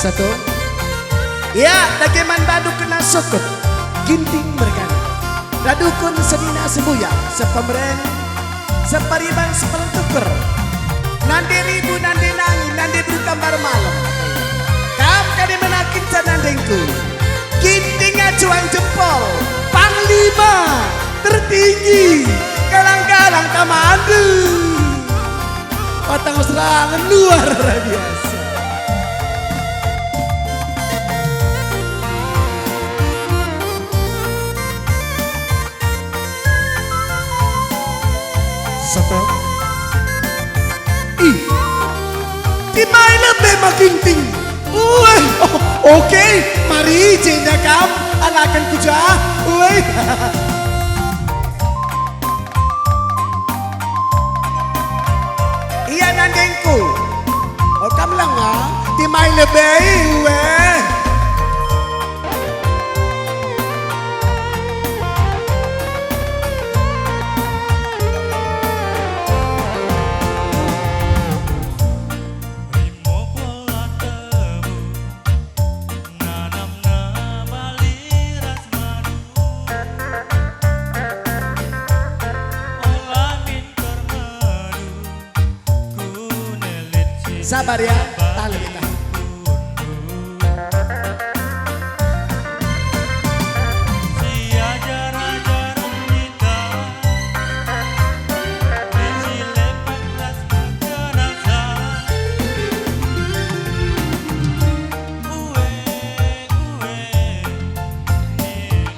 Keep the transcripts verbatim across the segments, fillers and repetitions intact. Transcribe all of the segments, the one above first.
Satu. Ya, dage man bandu kena sukut, Ginting mergana. Radukun senina sembuyak, sepemeren, separiban, sepelentuker. Nande ribu, nande nangi, nande beru tambar malem. Kam kade menakinca nandengku. Ginting acuan jempol, panglima tertinggi, galang-galang kamandu. Patang serangan luar biasa. Satu. Ih. Timai lebe ma Ginting. Ueh, oh, oke, mari jenda kam alaken ku ja. Ueh. Ia nandengku. Oh, kam lenga, timai lebe, ueh. Rimo pola tebu, nanamna bali ras madu. Ola min termedu, ku nelit si Sabar ya, tahan lebih tahan.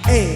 Eh.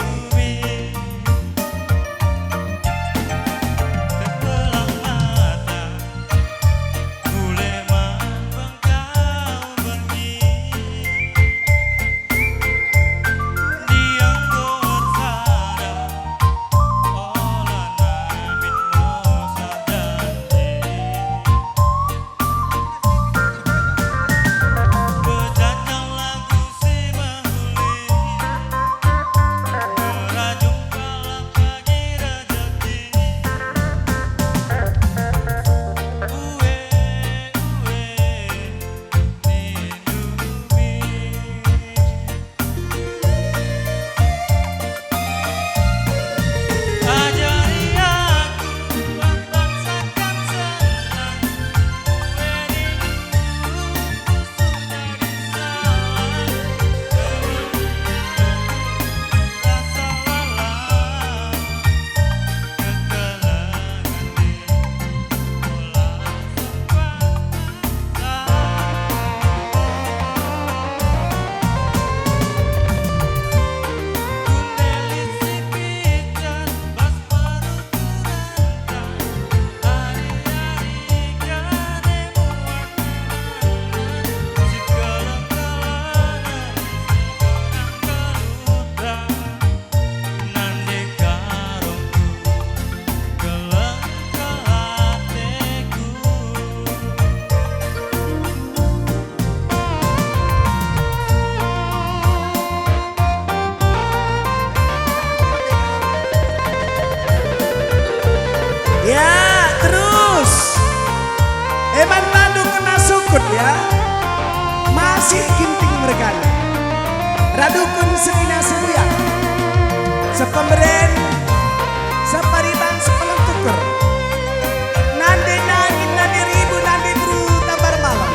Ya, terus. Eman bandu kena sukut, ya. Masih Ginting mergana. Radukun senina sembuyak. Sepemeren, separiban, sepelentuker. Nande nangin, nande ribu, nande beru tambar malem.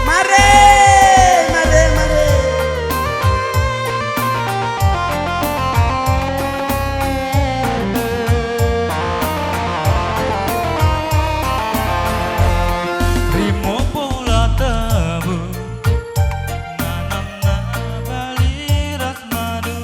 Mare, mare, mare. Rimo pola tebu, nanamna bali ras madu.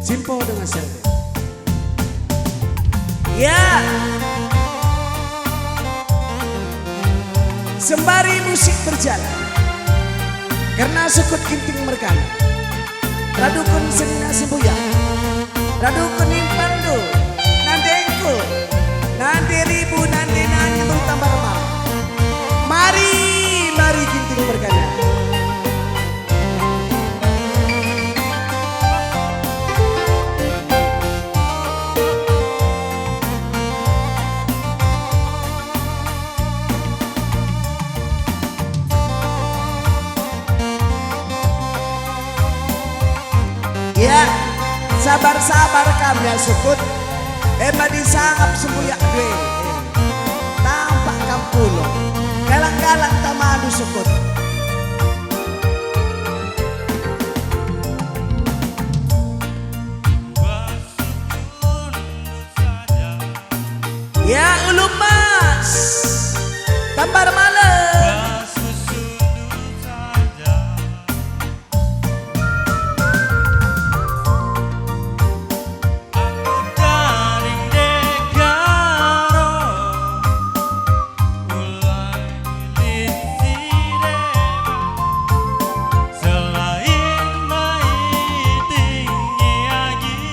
Simpo dengan saya. Ya. Sembari musik berjalan, kerna sukut Ginting merkana. Raduken senina sembuyak. Raduken impanndu, nandengku, nande ribu, nande nani, tambar mal. Mari, mari Ginting merkana. Ya, sabar-sabar kam ya sukut. Ema disangap sembuyak due. Tampak kam pulo. Galang-galang tamandu sukut. Ya, Ulu Mas, tambar malem. Selain maiting agi,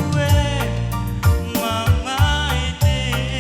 ue mamaiting.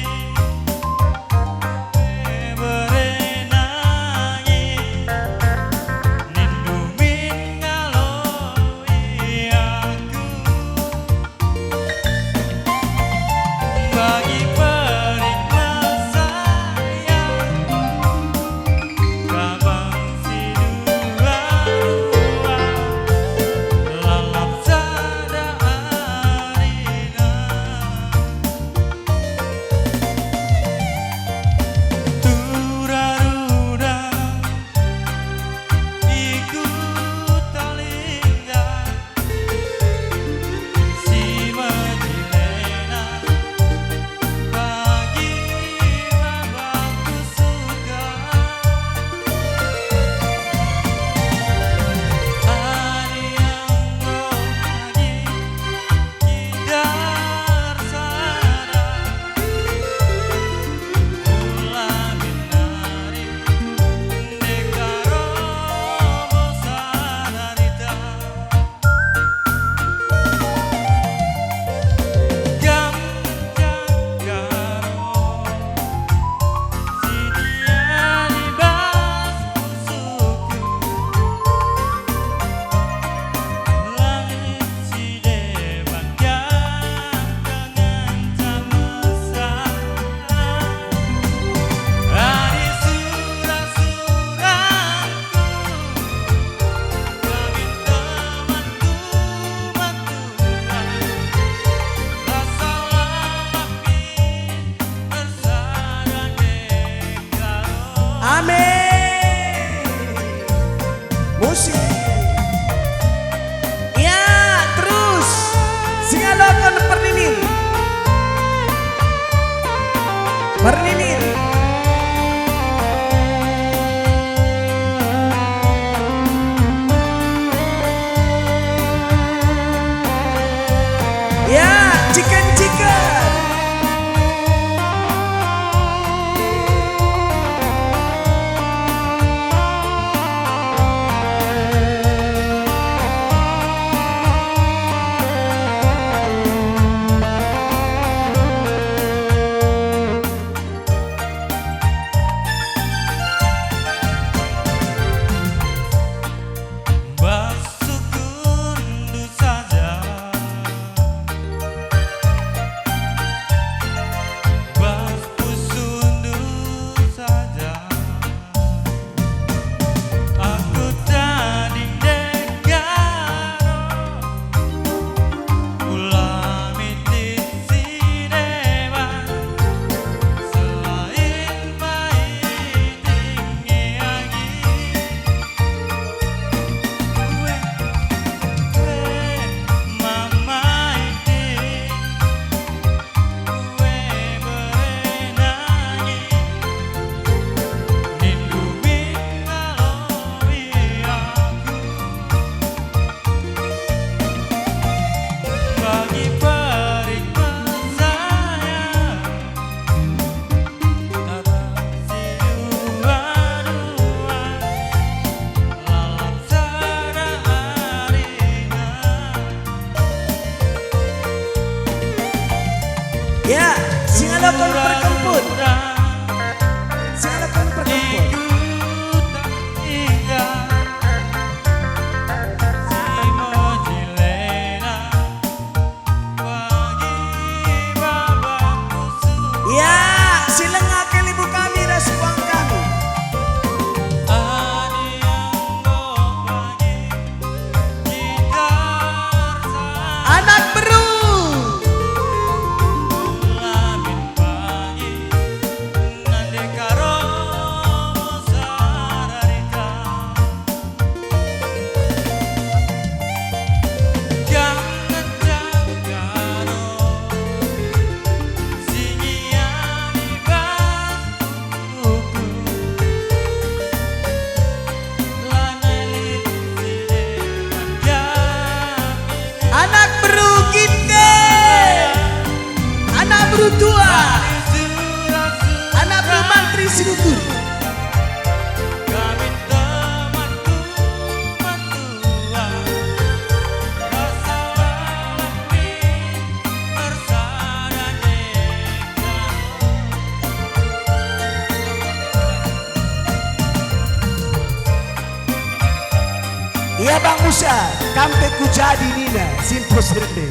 Ia bangsa, kam pe ku jadi nina, Simpus Rende.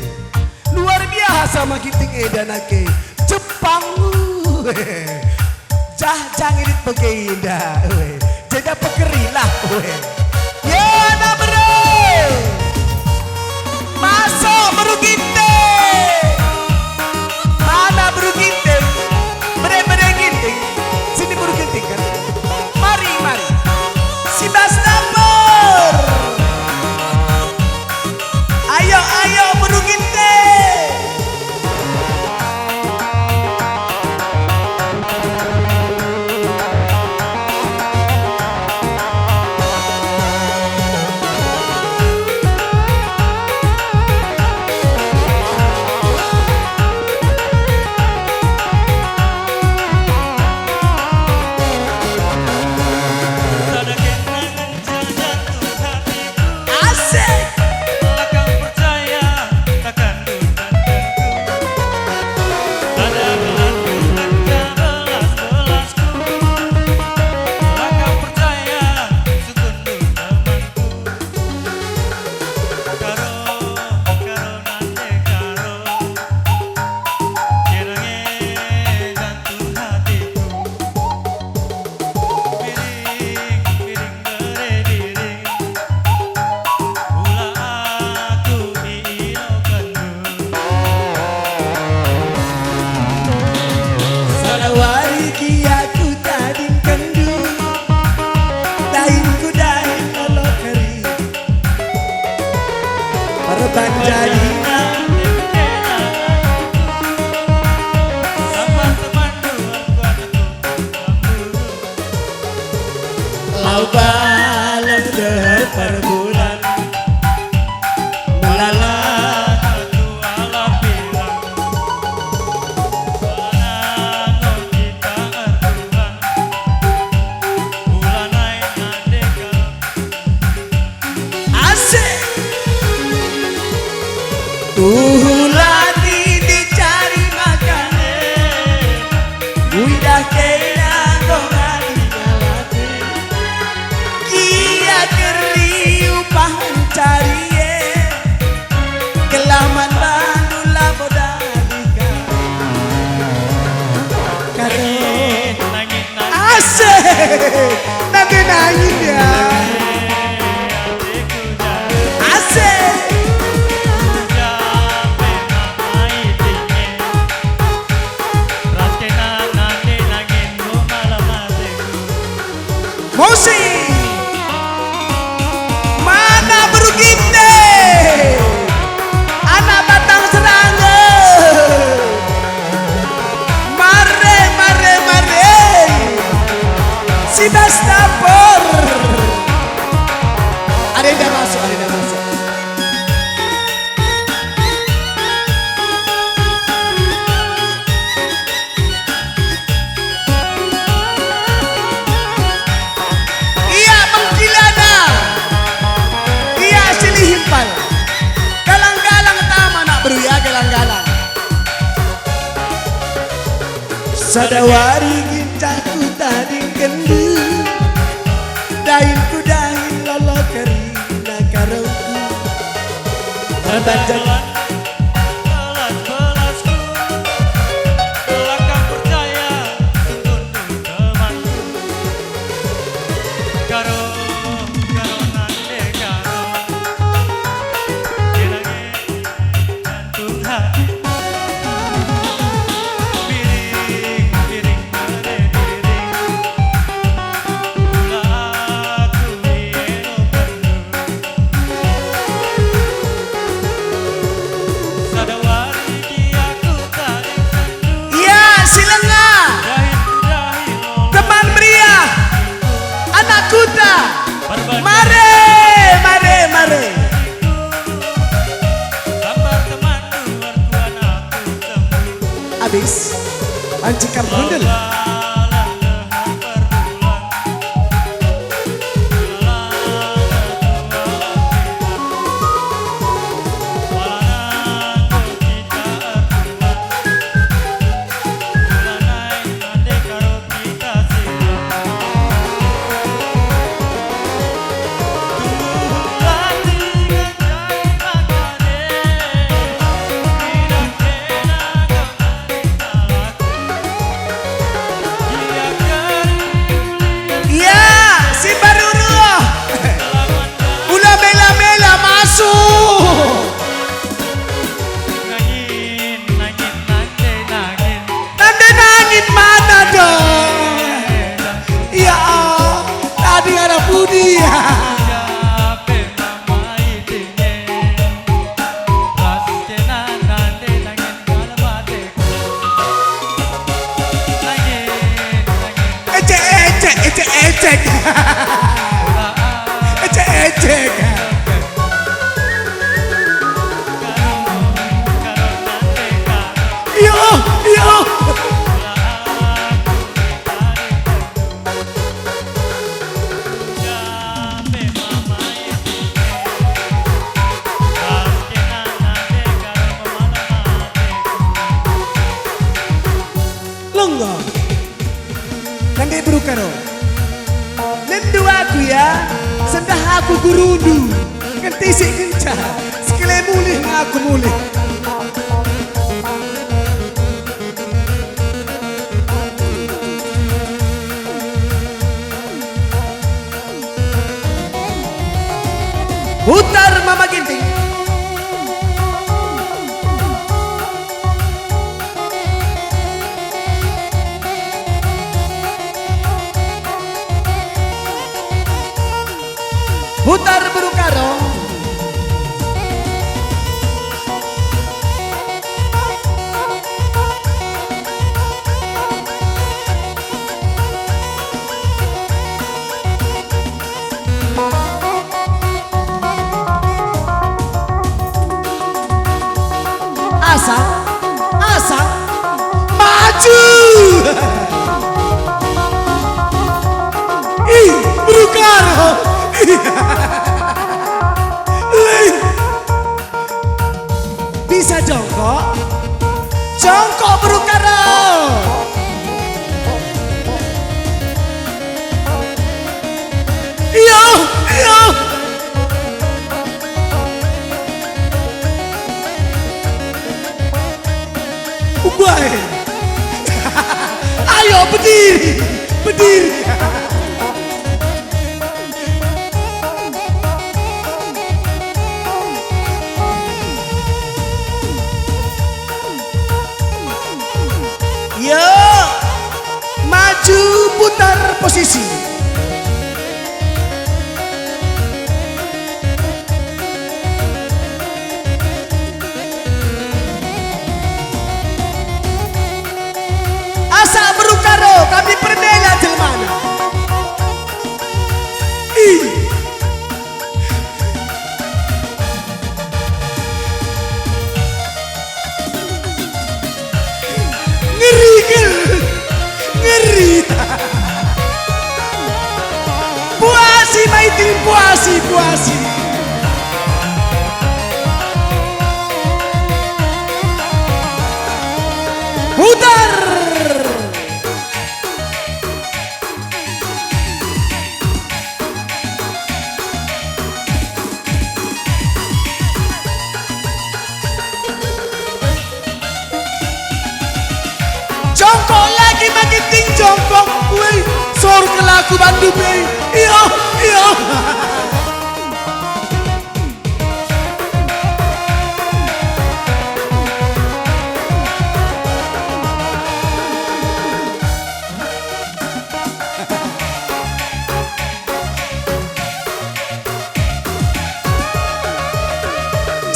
Luar biasa ma ginting enda nake. Jepang. Jah, jah ngirit bage enda. Weh. Jeda pekerilah. Weh. Ye, anak beru. Masuk beru ginting. Mana beru ginting? Bere-bere ginting. Sini beru ginting kan? Mari, mari. Si bas dapur. Ayo, ayo, beru ginting. Asik. Biring, biring, bere biring, ula aku iinokenndu. Sada wari gia kutadingkenndu, dahin ku dahin lolo keri. Perban jadina. Lau balem deher perbulan, melala. Asik. Tuhu la nindi cari makane, kuidah kena enggo ngadi ngalate. Gia keri upah mencari e, gelah man bandu labo dalika. Karo. Asik. Nanti nangis ya. Asik. Musik. Mana beru Ginde? Anak Batang Serangga. Mare, mare, mare. Si bas dapur. Ada yang masuk, ada yang masuk. Ia mengkilana, ia silih impal. Galang-galang tama anak beru, ia galang-galang. Sada wari ginjang kutadingkenndu, dahin ku dahin lolo kerina karongku. Perbanjan. Ya, si lenga. Teman meriah. Anak kuta. Mare, mare, mare. Abis. Banci kam kundul. Dia. Ecek, ecek, ecek, ecek. Ecek, ecek. Iya, iya. Lenggo. Kande beru Karo. Nendu aku ya, sendah aku gurundu. Kentisik kenca, sekele mulih nge aku mulih. Putar Mama Ginting. Putar beru Karo. Asa, asa, maju! Ih, beru Karo! Ih. Lei. Bisa jongkok? Jongkok beru Karo! Iya, iya. Ubai. Ayo, berdiri, berdiri. Yo, maju putar posisi. Asa beru Karo kami pernela jelemana. Ih. Ngeri, ngeri. Ngeri. Puasi, Maitin, puasi, puasi. Putar. Jongkok lagi, makin ting jongkok. Weh, sor kelaku bandu pe. Iyo, iyo.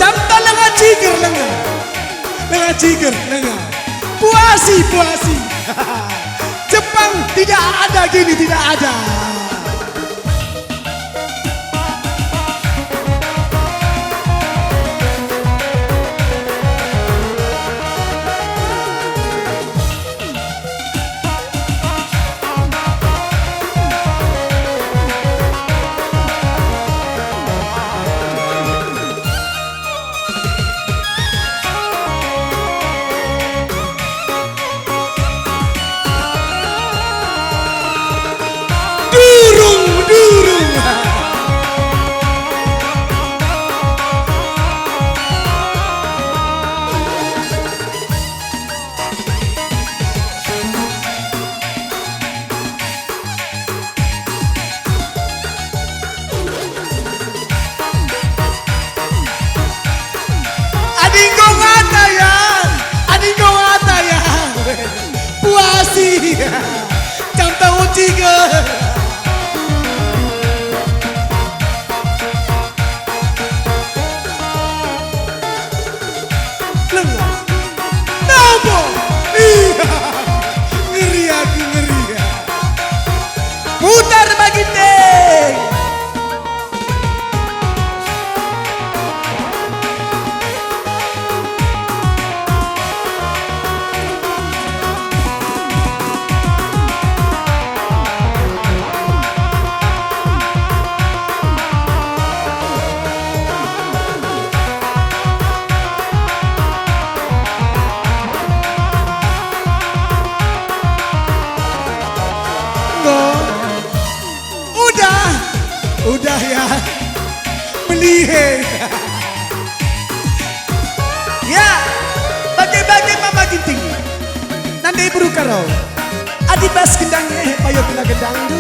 Jam lenga ciger lenga. Lenga ciger lenga. Puasi, puasi. Jepang tidak ada gini, tidak ada. Durung, durung. Adi enggo ngata ya, adi enggo ngata ya. Puasi. Jam tahu tiga. Udah ya. Melihe. Ya, bage-bage Mama Ginting. Nande beru karo. Adi bas gendang e, payo kena gendang du.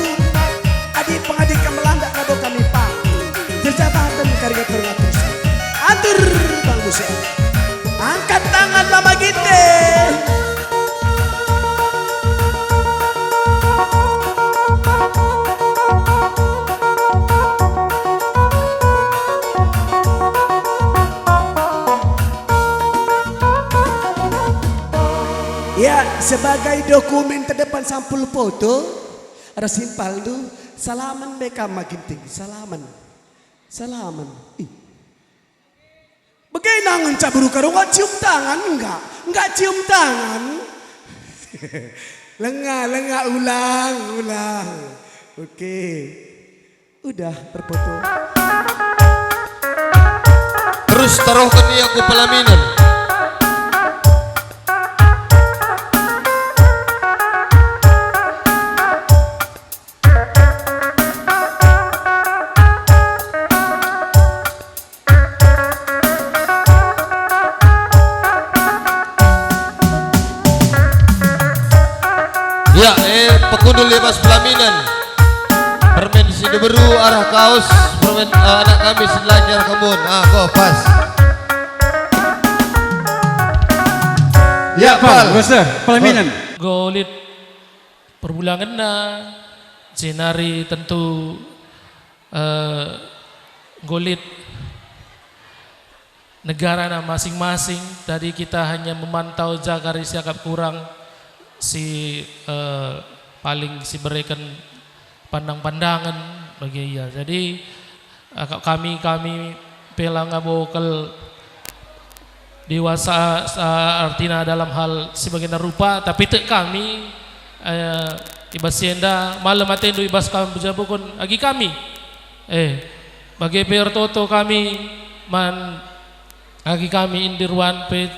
Adi pengadi kam melandak labo kami pa. Jejabaten kari ngatur-ngatur. Atur Bang Musa. Angkat tangan Mama Ginting. Ya, sebagai dokumen terdepan sampul foto, ras simpalndu, salamen me kam Mama Ginting, salamen. Salamen. Ih. Bage ngenca beru karo, enggak cium tangan, enggak? Enggak cium tangan. Langa, langa, ulang, ulang. Oke. Udah, terfoto. Terus taruhken ia ku pelaminan. Ya, eh, pekundul i bas pelaminan. Permen si diberu arah kaus, permen, eh, anak kami si laki arah kembun. Ah, go, pas. Ya, Pal, Pal. Bos, eh, pelaminan. Go lit perbulangenna, jenari tentu, eh, go lit negarana masing-masing. Tadi kita hanya memantau jaga ras siakap kurang si, eh, paling si bereken pandang-pandangen bagi ia. Jadi, eh, ka-, kami, kami pe langa bokel dewasa, sa-, artina dalam hal si bagenda rupa, tapi tek kami, eh, i bas si enda, malem atendu i bas kam pejabuken agi kami. Eh, bage pe ertoto kami man agi kami Indirwan pe,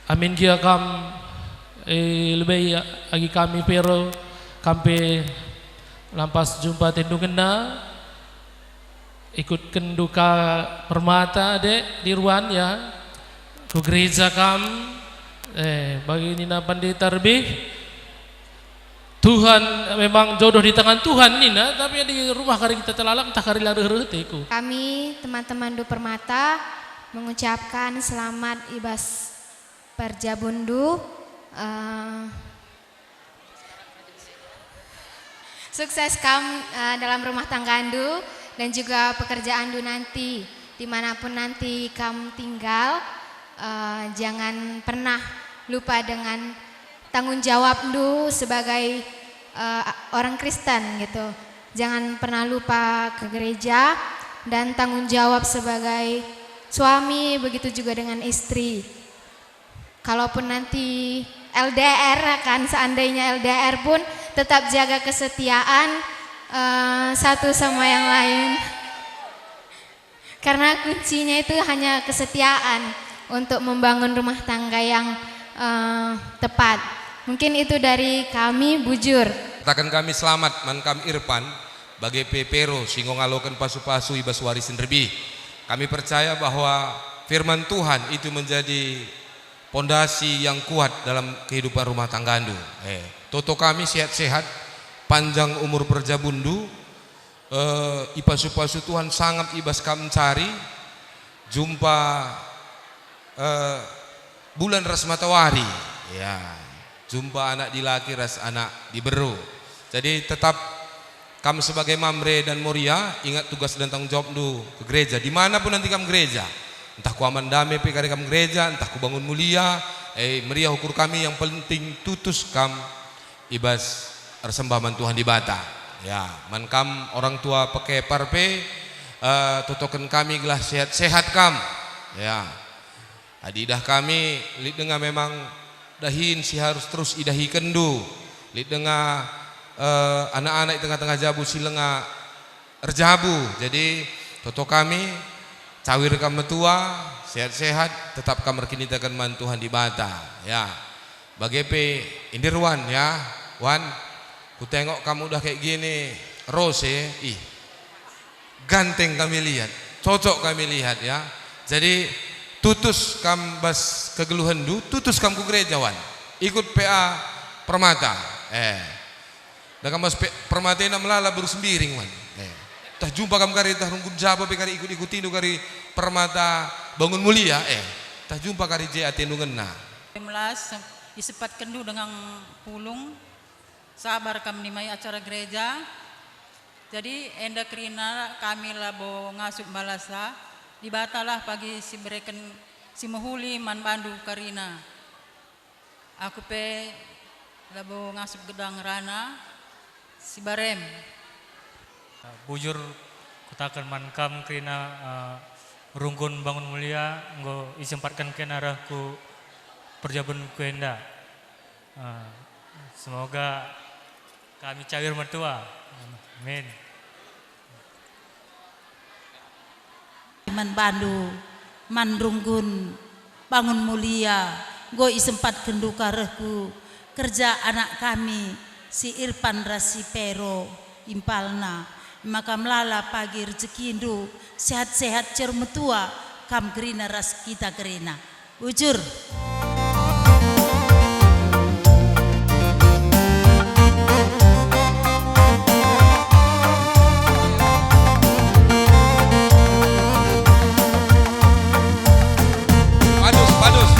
amin gia kam, eh, lebe agi kami Pero, kam pe lampas jumpa atendu ngena. Ikutken duka permata, Dek, Dirwan, ya. Ku gereja kam, eh, bagi nina pendeta lebih, Tuhan, memang jodoh di tangan Tuhan nina, tapi di rumah kari kita telalap, ntah kari la reh-reh teku. Kami, teman-teman Du Permata, mengucapkan selamat i bas perjabunndu, eh, sukses kam, eh, dalam rumah tanggandu dan juga pekerjaanndu nanti, dimanapun nanti kam tinggal, eh, jangan pernah lupa dengan tanggung jawabndu sebagai, eh, orang Kristen gitu. Jangan pernah lupa ke gereja dan tanggung jawab sebagai suami, begitu juga dengan istri. Kalaupun nanti L D R, ya kan, seandainya L D R pun tetap jaga kesetiaan, eh, satu sama yang lain. Karena kuncinya itu hanya kesetiaan untuk membangun rumah tangga yang, eh, tepat. Mungkin itu dari kami, Bujur. Kataken kami selamat man kam Irpan, bage pe Pero si enggo ngaloken pasu-pasu i bas wari si nderbih. Kami percaya bahwa firman Tuhan itu menjadi pondasi yang kuat dalam kehidupan rumah tanggandu. Eh, toto kami sehat-sehat, panjang umur perjabunndu, eh, ipasu-pasu Tuhan sangap i bas kam ncari, jumpa, eh, bulan ras matawari, ya, jumpa anak dilaki ras anak diberu. Jadi tetap kam sebagai Mamre dan Moria, ingat tugas dan tanggung jawabndu ke gereja, di mana pun nanti kam gereja. Entah ku Aman Dame pe kari kam gereja, entah ku Bangun Mulia, eh, meriah ukur kami, yang penting tutus kam i bas ersembah man Tuhan Dibata. Ya, man kam orang tua pekepar pe, eh, totoken kami gelah sehat-sehat kam. Ya. Adi idah kami, lit denga memang dahin si harus terus idahikenndu. Lit denga, eh, anak-anak i tengah-tengah jabu si langa erjabu. Jadi, toto kami, cawir kam metua, sehat-sehat, tetap kam erkiniteken man Tuhan Dibata. Ya. Bage pe Indirwan, ya, Wan, kutengok kam udah kayak gini, rose, ih. Ganteng kami lihat, cocok kami lihat, ya. Jadi, tutus kam bas kegeluhenndu, tutus kam ku gereja, wan. Ikut P A Permata. Eh. Dah kam bas pe-, Permata enda melala beru Sembiring, wan. Eh. Tah jumpa kam kari, tah runggun jaba pe kari, ikut-ikutindu kari Permata Bangun Mulia, eh. Tah jumpa kari je atendu ngena. Belas, isempatkendu dengan pulung, sabar kam nimai acara gereja. Jadi, enda kerina kami labo ngasup mbalasa, Dibatalah pagi si bereken si mehuli man bandu kerina. Aku pe labo ngasup gedang rana si barem. Bujur kutaken man kam kerina, eh, runggun Bangun Mulia enggo isempatken kena reh ku perjabenku enda. Ah, semoga kami cawir mertua. Amin. Man bandu, man runggun Bangun Mulia, enggo isempatken duka reh ku kerja anak kami, si Irpan ras si Pero, impalna. Maka melala pagi rejekindu, sehat-sehat cer metua, kam kerina ras kita kerina. Bujur. Padus, padus.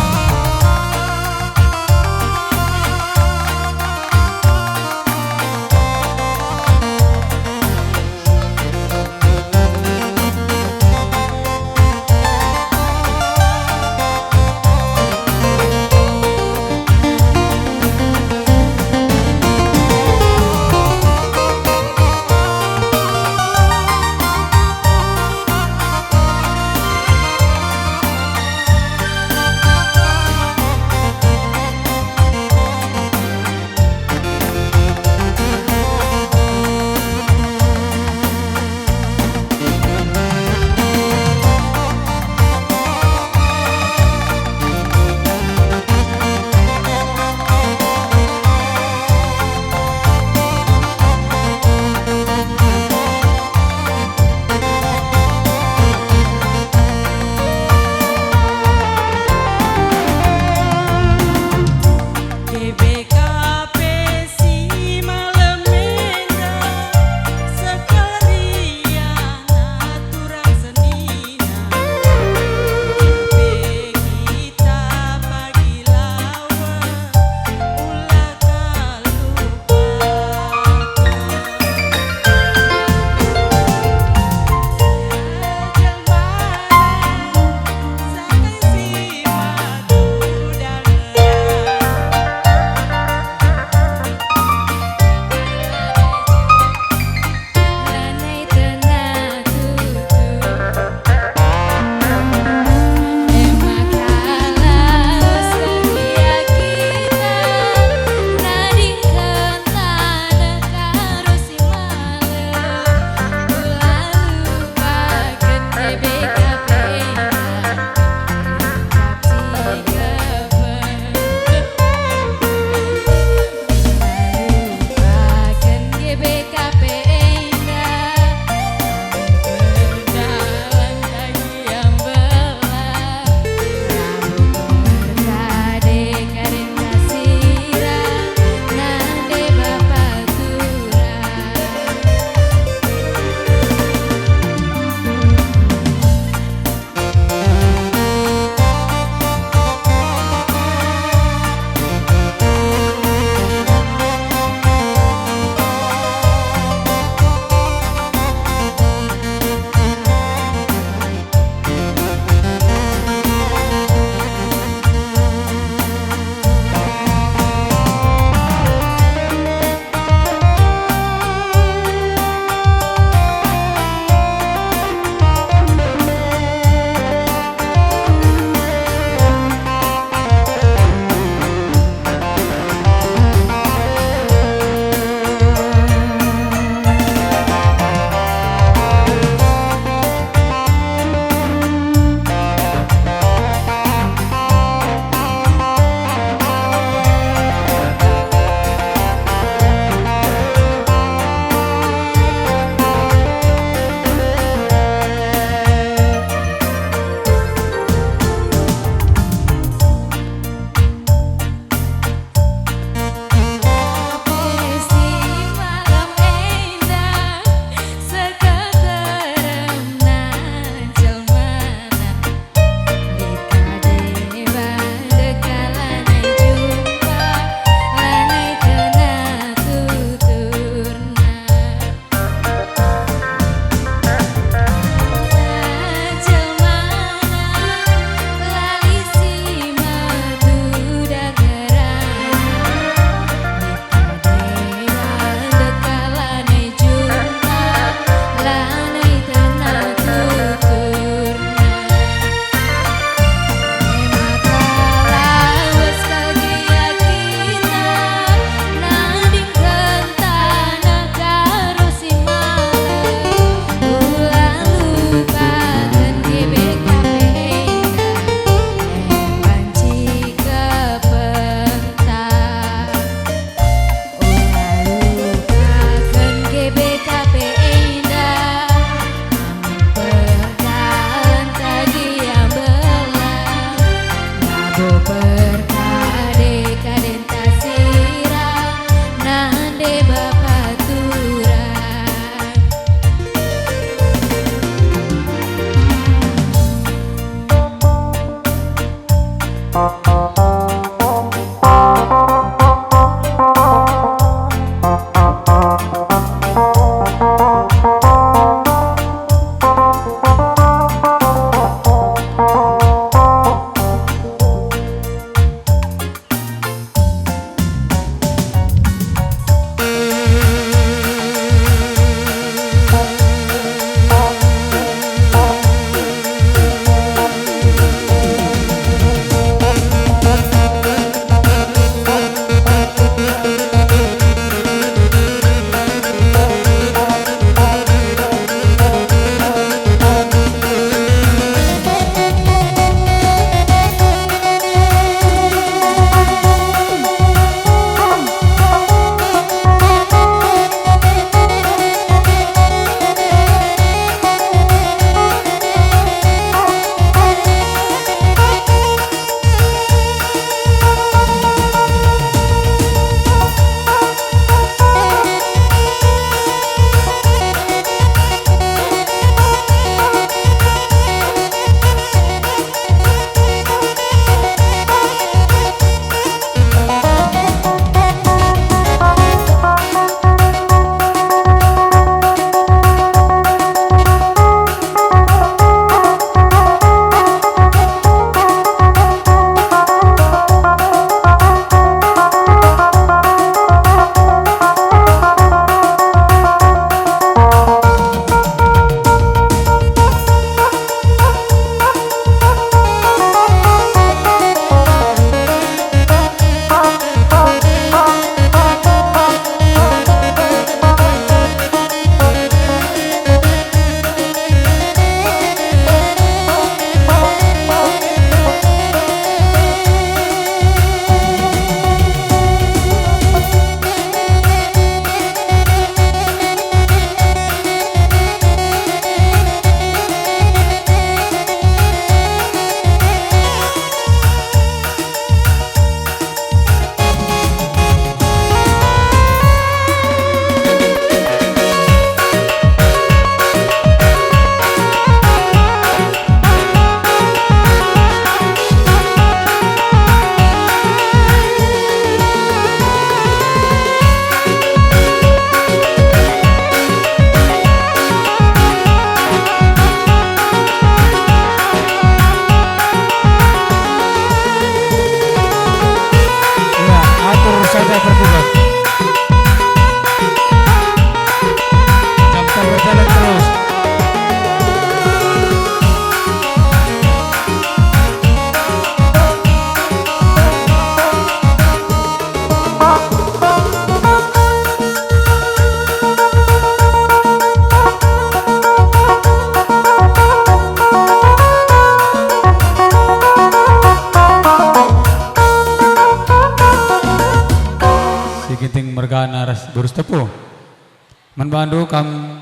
Man bandu kam,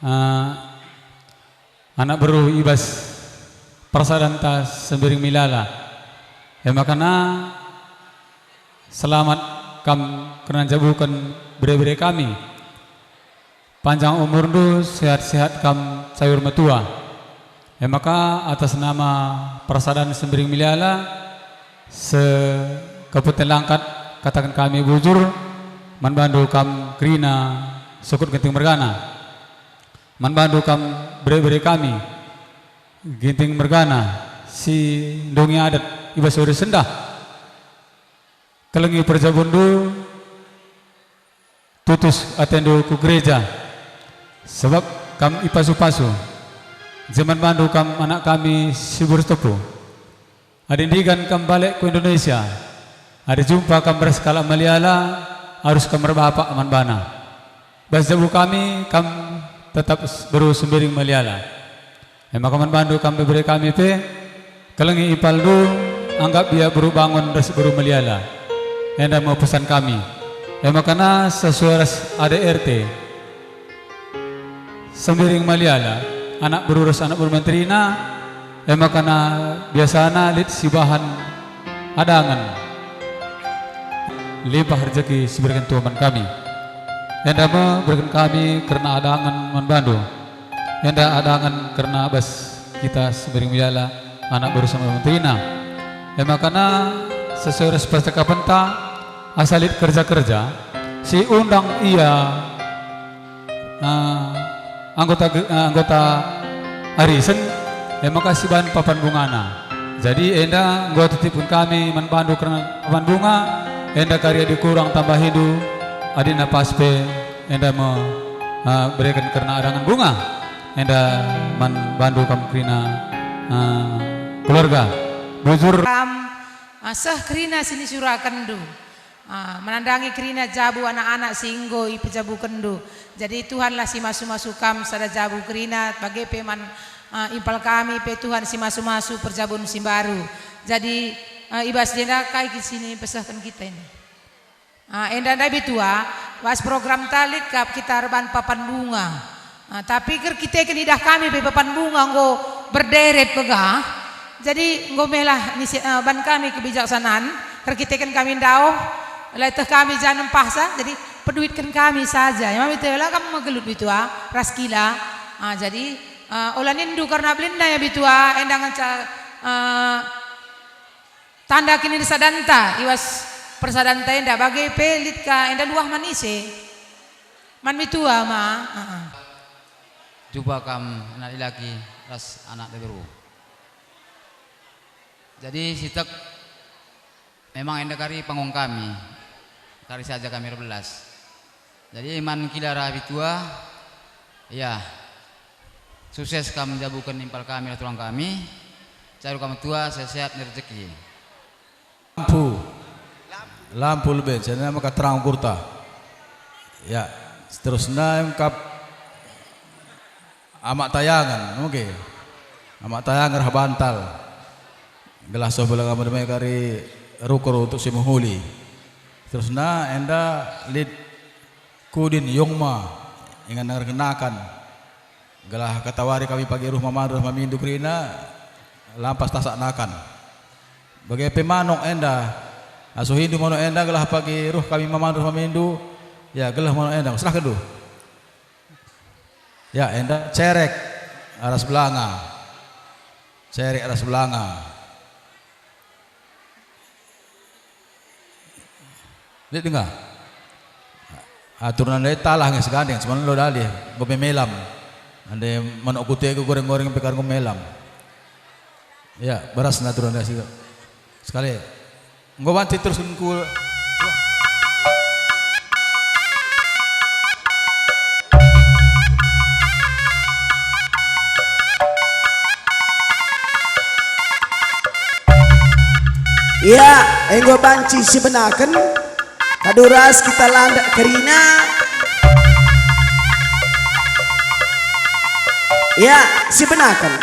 eh, anak beru i bas persadanta Sembiring Melala. E makana selamat kam kerna njabuken bere-bere kami. Panjang umurndu, sehat-sehat kam sayur metua. E maka atas nama persadan Sembiring Melala, sekepeten langkat kataken kami bujur man bandu kam kerina sukut Ginting mergana. Man bandu kam bere-bere kami, Ginting mergana, si ndungi adat i bas wari sendah. Kelengi perjabunndu, tutus atendu ku gereja, sabap kam ipasu-pasu. Jeman bandu kam anak kami si bersetepu. Adi ndigan kam balik ku Indonesia, adi jumpa kam ras kalak Maliala, arus kam erbapak man bana. Bas jabu kami, kam tetap s-, beru Sembiring Maliala. E maka man bandu kam bebere kami pe, kelengi impalndu, anggap ia beru Bangun ras beru Maliala. Enda me pesan kami. E makana sesuai ras A D R T Sembiring Maliala, anak beru ras anak beru menterina, e makana biasana lit sibahan adangen. Limpah rejeki si ibereken Tuhan man kami. Enda me ibereken kami kerna adangen man bandu. Enda adangen kerna bas kita Sembiring Maliala, anak beru sama menterina. E makana sesuai ras percakapenta, asa lit kerja-kerja, si undang ia, eh, anggota ge-, eh, anggota arisen, e maka sibahan papan bungana. Jadi enda enggo titipken kami man bandu kerna papan bunga, enda kari adi kurang tambahindu, adina pas pe enda me, eh, bereken kerna adangen bunga, enda man bandu kam kerina, eh, keluarga. Bujur. Kam, eh, seh kerina si nisurakenndu. Ah, menandangi kerina jabu anak-anak si enggo ipejabukenndu. Jadi Tuhanlah si masu-masu kam sada jabu kerina, bage pe man, ah, impal kami pe Tuhan si masu-masu perjabun si mbaru. Jadi, ah, i bas jenda kai kin si nipesehken kita ini? Ah, enda ndai bitua, bas program ta lit kap kita erban papan bunga. Ah, tapi erkiteken idah kami pe papan bunga enggo berderet begah, jadi enggo melah nise-, eh, ban kami kebijaksanaan, erkiteken kami ndauh, la ieteh kami janah mpahsa, jadi peduitken kami saja. Ya, mami tela kam megelut bitua, ras kila. Ah, jadi, eh, ola nindu kerna belinna ya bitua, enda ngenca, eh, tanda kinirasadanta i bas persadanta enda, bage pe lit ka enda luah man ise. Man bitua ma, heeh. Jumpa kam anak dilaki ras anak diberu. Jadi, si tek, memang enda kari panggung kami, kari saja kami erbelas. Jadi, man kila ras bitua, ya, sukses kam njabuken impal kami ras tulang kami, caru kam tua, sehat-sehat, ni rejeki. Lampu. Lampu lebe, senina maka terang ukurta. Ya, seterusna engkap amak tayangen, oke. Amak tayangen rah bantal. Gelah soh bela kamu demai kari rukur untuk si mehuli. Seterusna enda lit Kudin Yongma ingan dengerken akan. Gelah katawari kami pagi ruh mamandu ras mamindu kerina, lampas tasak nakan. Bage pe manuk enda, asuhindu manuk enda gelah pagi ruh kami mamandu ras mamindu, ya, gelah manuk enda, serahkenndu. Ya, enda cerek aras belanga. Cerek aras belanga. Lit denga. Atur nandai talah nge segandeng, cuman lo dalih, enggo pe melam. Ande manuk kute ke goreng-goreng pe kar enggo melam. Ya, beras na atur nandai situ. Sekali. Enggo banci terus ku. Ia, enggo banci sibenaken, kadu ras kita landak kerina. Ia, sibenaken.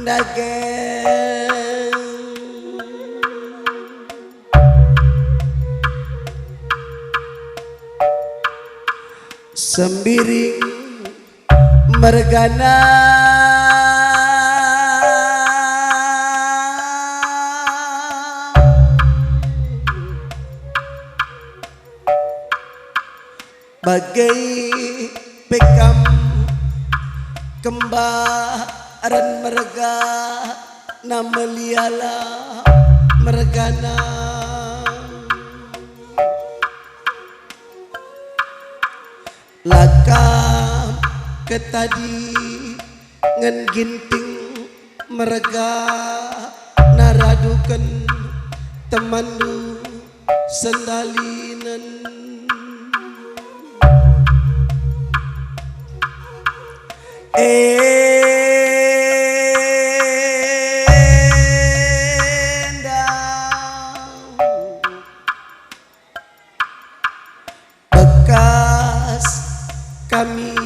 dage. Sembiring mergana. Bage pe kam kembaren mergana, meliala mergana. La kam ketadingen Ginting mergana, raduken temanndu sendalinen. Enda bekas kami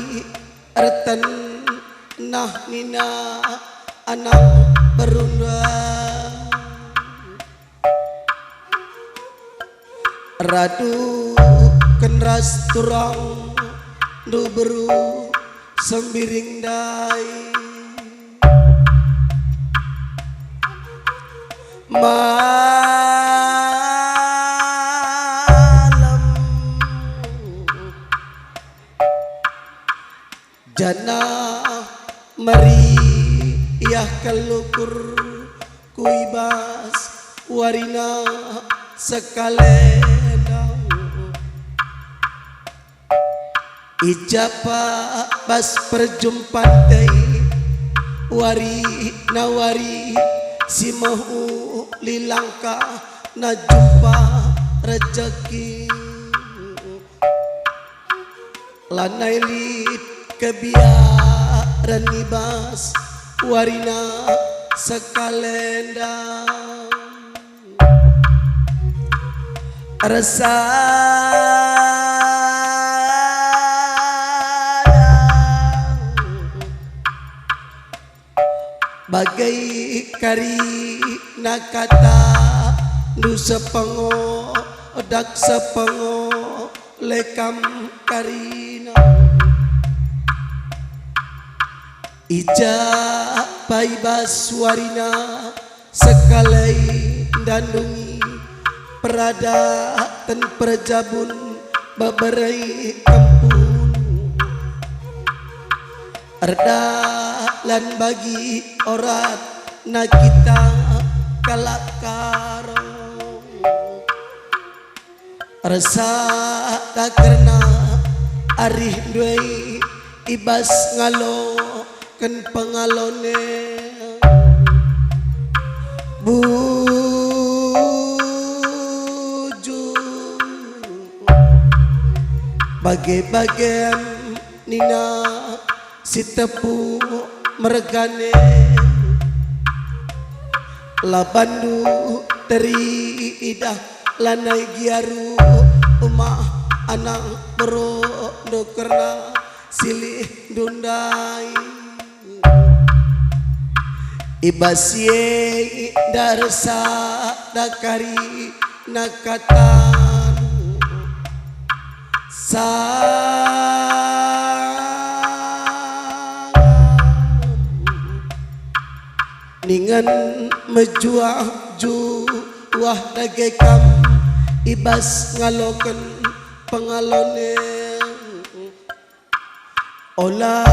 ertenah nina anak berunda. Raduken ras turangndu beru Sembiring ndai. Malem janah meriah kal ukurku i bas warina sekalenda. I ja pe bas perjumpan ndai, warina wari si mehuli langkahna jumpa rejeki. Lanai lit kebiaren i bas warina sekalenda. Ersada bage karina katandu, sepengodak sepengo le kam karina. I ja pe i bas warina sekalenda ndungi peradaten perjabun bebere kempun. Erdalan bagi oratna kita kalak Karo. Ersada kerna arihndu e i bas ngaloken pengalon e. Bujur, bage-bagen nina si tepu mergana. La bandu teridah lanai gia rumah anak berondu kerna silihndu ndai. I bas si enda ersada karina katandu. Sangam ningen mejuah-juah dage kam i bas ngaloken pengalon e. Ola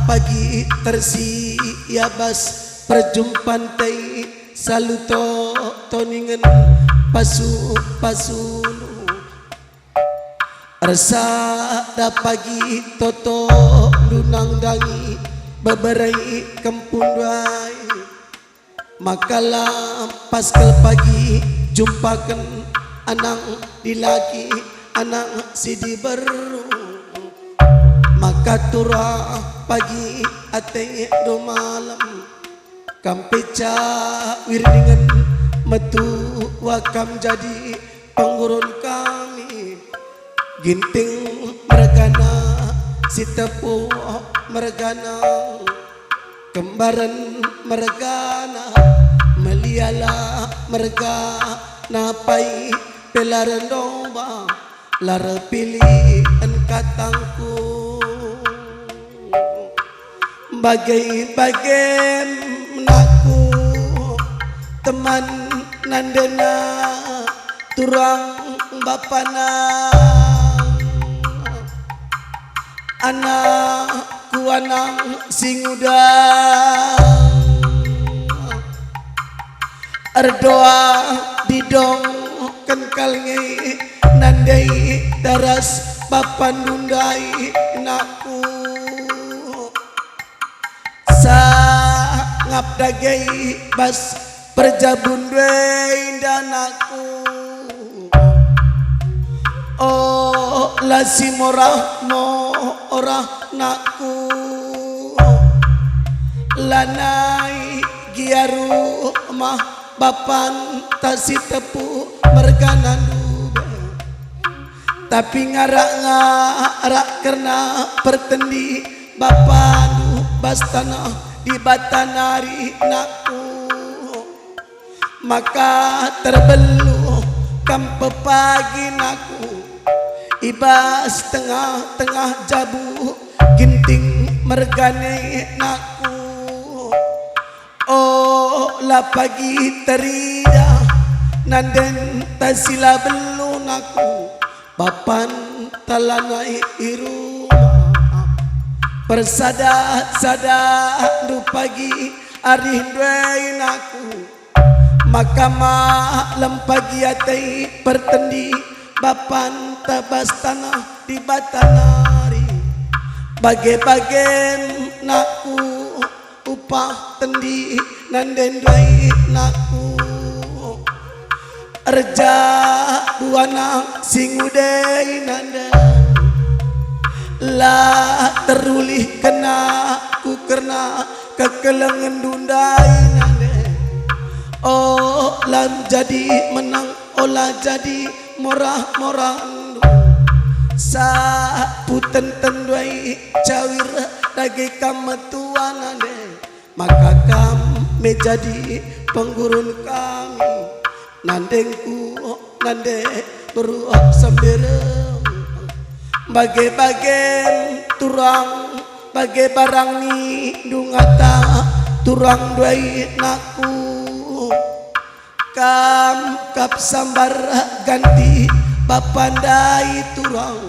pagi tersia bas perjumpan ndai, salu toto ningen pasu-pasundu. Ersada pagi totondu nandangi bebere kempundu ai. Maka la pas kal pagi jumpaken anak dilaki, anak si diberu. Maka turah pagi atendu malem. Kam pe cawir ningen metua kam jadi penggurun kami. Ginting mergana, Sitepu mergana. Kembaren mergana, meliala mergana, pai pe la erdomba, la erpilihen katangku. Bage-bage nakku, teman nandena, turang bapana. Anakku, anak si nguda, erdoa didongken kal nge, nandai ras bapandu ndai nakku. Sangap dage bas perjabun ndai nakku. Ola si morah-morah nakku. Lanai gia rumah bapanta si tepu mergana ndube. Tapi ngarak-ngarak kerna pertendi bapandu bas taneh Dibata nari nakku. Maka terbeluh kam pepagi nakku, i bas tengah-tengah jabu Ginting mergana nakku. Ola pagi teridah nandenta si la beluh nakku, bapanta lanai i rumah. Persadah-sadahndu pagi arihndu e nakku, maka malem pagi ate pertendi bapanta bas taneh Dibata nari. Bage-bage nakku, upah tendi nande ndai nakku. Erjabu anak si nguda e nande, la terulihken aku kerna kekelengenndu ndai nande. Ola jadi menang, ola jadi morah-morahndu. Sapu tentenndu e cawir dage kam metua nande, maka kam me jadi penggurun kami. Nandengku, nande beru Sembiring. Bage-bage turang, bage barang nindu ngata turang ndai nakku. Kam kap sambar ganti bapa ndai turang,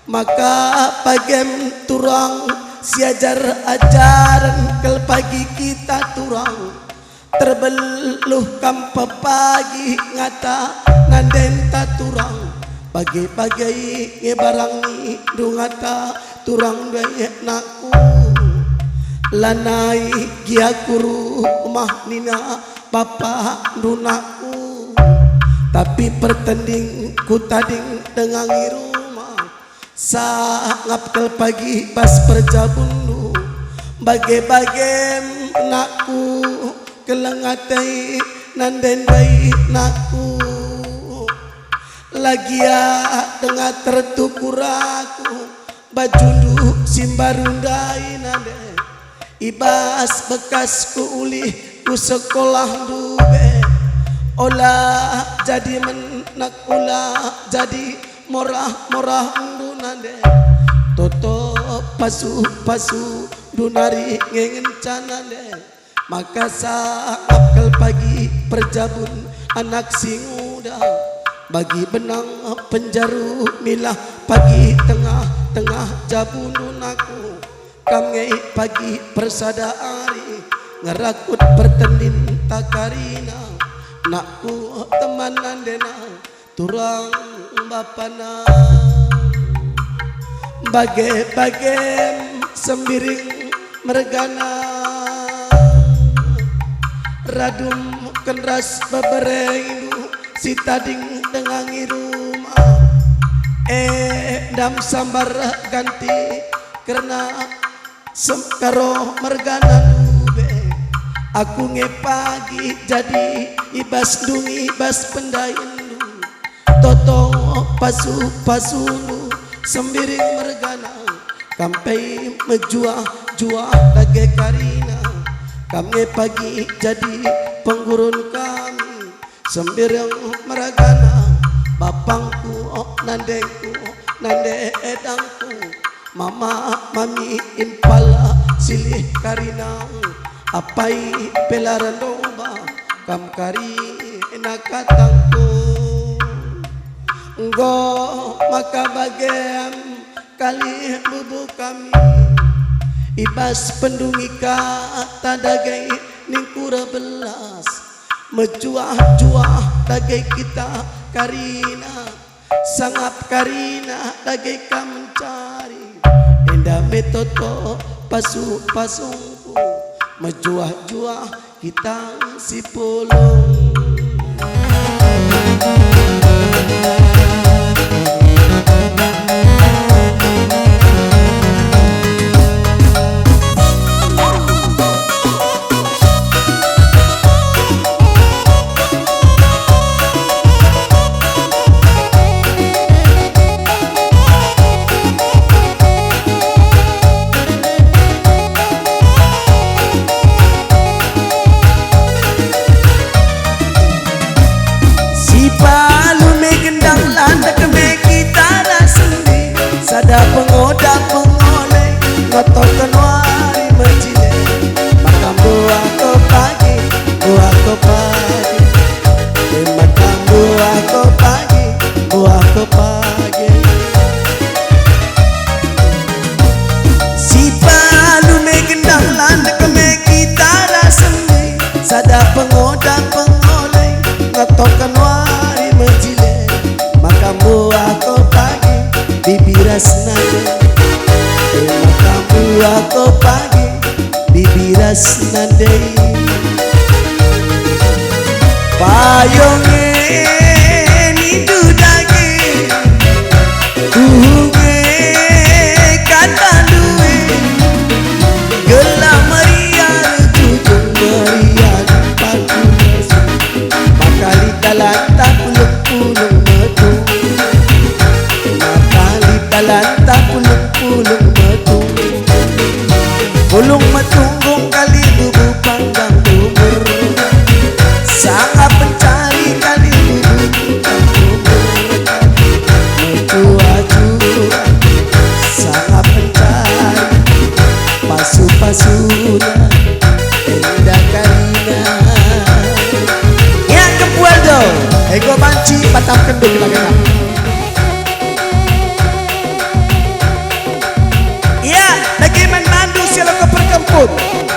maka bagem turang siajar-ajaren kal pagi kita turang. Terbeluh kam pepagi ngata nandenta turang, bage-bage nge barang nindu ngata turang ndai nakku. Lanai gia ku rumah nina bapandu nakku, tapi pertendingku tading denga i rumah. Sangap kal pagi bas perjabunndu, bage-bagem nakku, keleng ate nande ndai nakku. La gia denga tertukur aku, bajundu si mbaru ndai nande. I bas bekasku ulih ku sekolah ndube, ola jadi menek, ola jadi morah-morahndu nande. Toto pasu-pasundu nari nge ngenca nande. Maka sangap kal pagi perjabun anak si nguda, bagi benang penjaru milah pagi tengah-tengah jabundu nakku. Kam nge pagi persada ari ngerakut pertendinta karina, nakku, teman nandena turang bapana. Bage-bagem Sembiring mergana, radumken ras beberendu si tading denga i rumah. E, ndam sambar ganti kerna sem-, karo mergana ndube. Aku nge pagi jadi i bas ndungi bas pendahinndu. Toto pasu-pasundu Sembiring mergana, kam pe mejuah-juah dage karina. Kam nge pagi jadi penggurun kami, sembireng meragana, bapangku, nandengku, nande edangku, mama, mami, impala, silih karina, apai pe la rendoba, kam karina katangku. Enggo maka bagem kalih bubu kami, i bas pendungi kata dage ningku erbelas. Mejuah-juah dage kita karina, sangap karina dage kam mencari. Enda me toto pasu-pasungku, mejuah-juah kita si pulung. Sipalu me gendang, landek me kita ras sendi, sada pengoda pengole, ngotoken wari mejile, maka mbuah ko pagi, mbuah ko pagi. Maka mbuah ko pagi, mbuah ko pagi. Sipalu me gendang, landek me kita ras sendi, sada pengoda pengole, ngotoken wari mejile, maka mbuah ko pagi, bibi ras nande. Maka mbuah ko pagi, bibi ras nande. Payung e nindu dage, tuhu nge kata ndue, gelah meriah, jujung meriah, paku. Maka lit dalanta pulung-pulung metung. Maka lit dalanta pulung-pulung metung. Pulung metung enggo kali bubu panggang umur. Sangap mencari kali bubu panggang umur. Metua-tua sangap mencari pasu-pasuna. Enda karina. Ya, kempual do. Ego banci patam kenduk kita kena. Ya, dage man bandu si alu ke perkempun.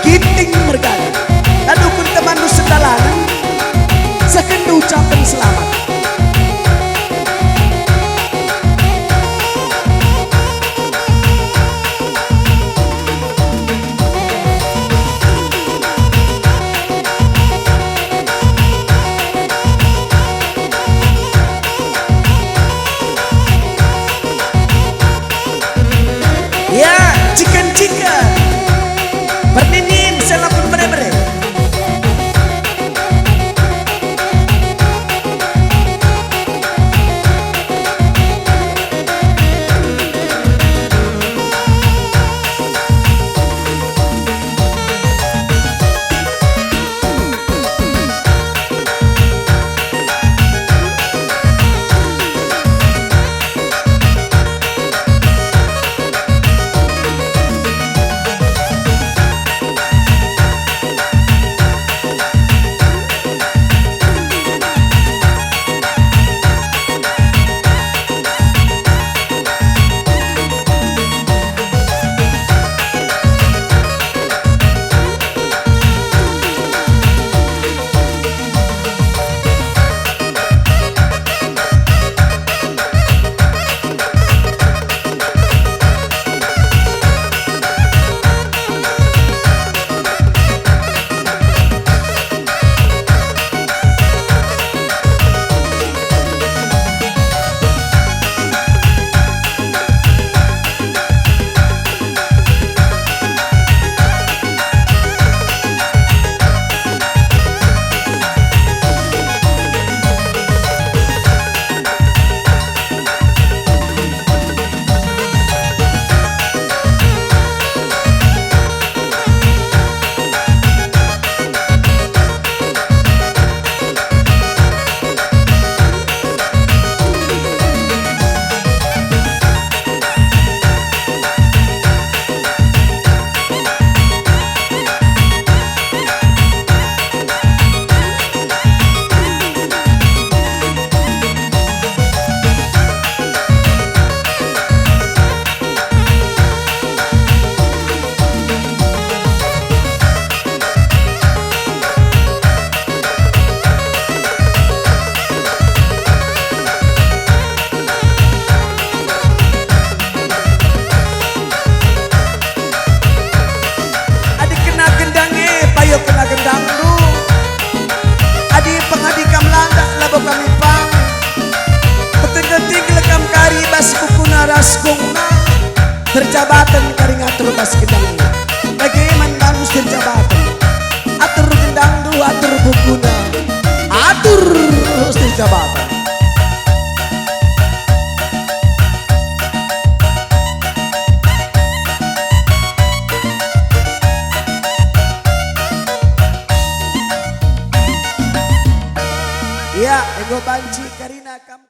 Ginting mergana. Tadukun temanndu sedalanen. Seh kenndu ucapen selamat. Ya, enggo banci kerina kam.